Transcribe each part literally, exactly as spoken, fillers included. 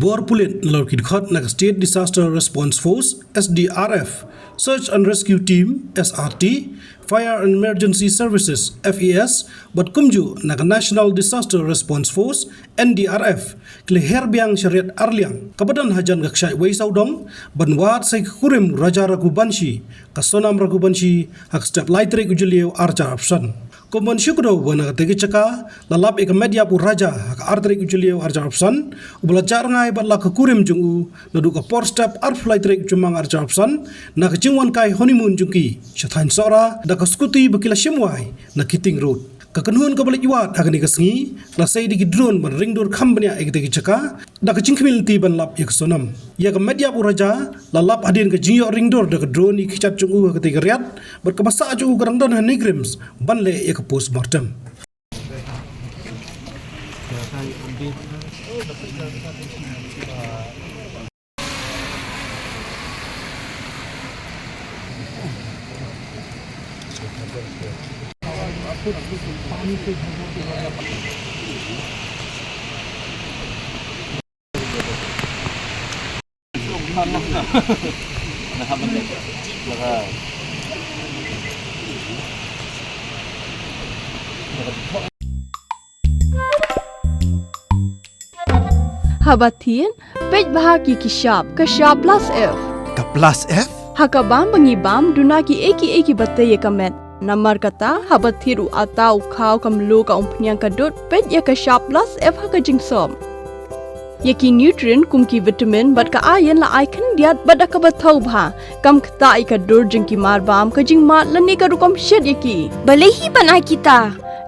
Bor pulit na lawki dkhot na ka State Disaster Response Force, S D R F, Search and Rescue Team, S R T, Fire and Emergency Services, F E S, bad kumjuh na ka National Disaster Response Force, N D R F, ki la her biang sha riat arliang kaba don hajan ka kshaid wei sawdong ban wad sa ïa ka kurim Raja Raghu Banshi, ka Sonam Raghu Banshi, ha ka step lai tarik u Jylliew arhajar arphew san. Kum ban shu kdew ba na katei ka jaka la lap ïa ka met ïap u Raja ha ka ar tarik u Jylliew arhajar arphew san, uba la jah rngai bad la ka kurim jong u naduh ka por step arphew lai tarik u Jymmang arhajar arphew san, na ka jingwan kai honeymoon jong ki sha thaiñ Sohra da ka scooty ba ki la shim wai na Keating Road. Ka kynhun kaba leit wad ha kane ka sngi la sei da ki drone ban ring dur kham bniah ïa katei ka jaka da ka jingkhmih lynti ban lap ïa ka Sonam. Ïa ka met ïap u Raja la lap hadien ka jingïoh ring dur da ka drone ïa ki kjat jong u ha katei ka riat, bad kaba sah jong u ka dang don ha NEIGRIHMS ban leh ïa ka postmortem. Haba thied, peit bha ki ki shap, ka shap plus F. Ka plus F? Ha ka bam ba ngi bam, duna kiei kiei kiba tei ïa ka met. Namar kata, haba thied u atta, u khaw, ka mluh, ka umphniang, ka dud, peit ïa ka shap plus F ha ka jingsop. Ïa ki nutrient kum ki vitamin bad ka iron la ai khyndiat bad da kaba thaw bha. Kam ktah ïa ka dur jong ki mar bam, ka jingmad lane ka rukom shet ïa ki. Balei hi ban ai kita?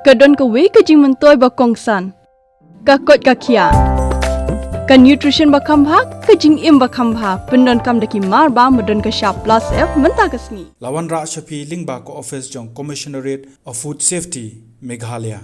Ka don kawei ka jingmyntoi ba kongsan. Ka koit ka khiah. Ka nutrition ba kham bha, ka jingim ba kham bha. Pyndonkam da ki mar bam ba don ka shap plus F mynta ka sngi. La wanrah sha phi lyngba ka office jong Commissionerate of Food Safety, Meghalaya.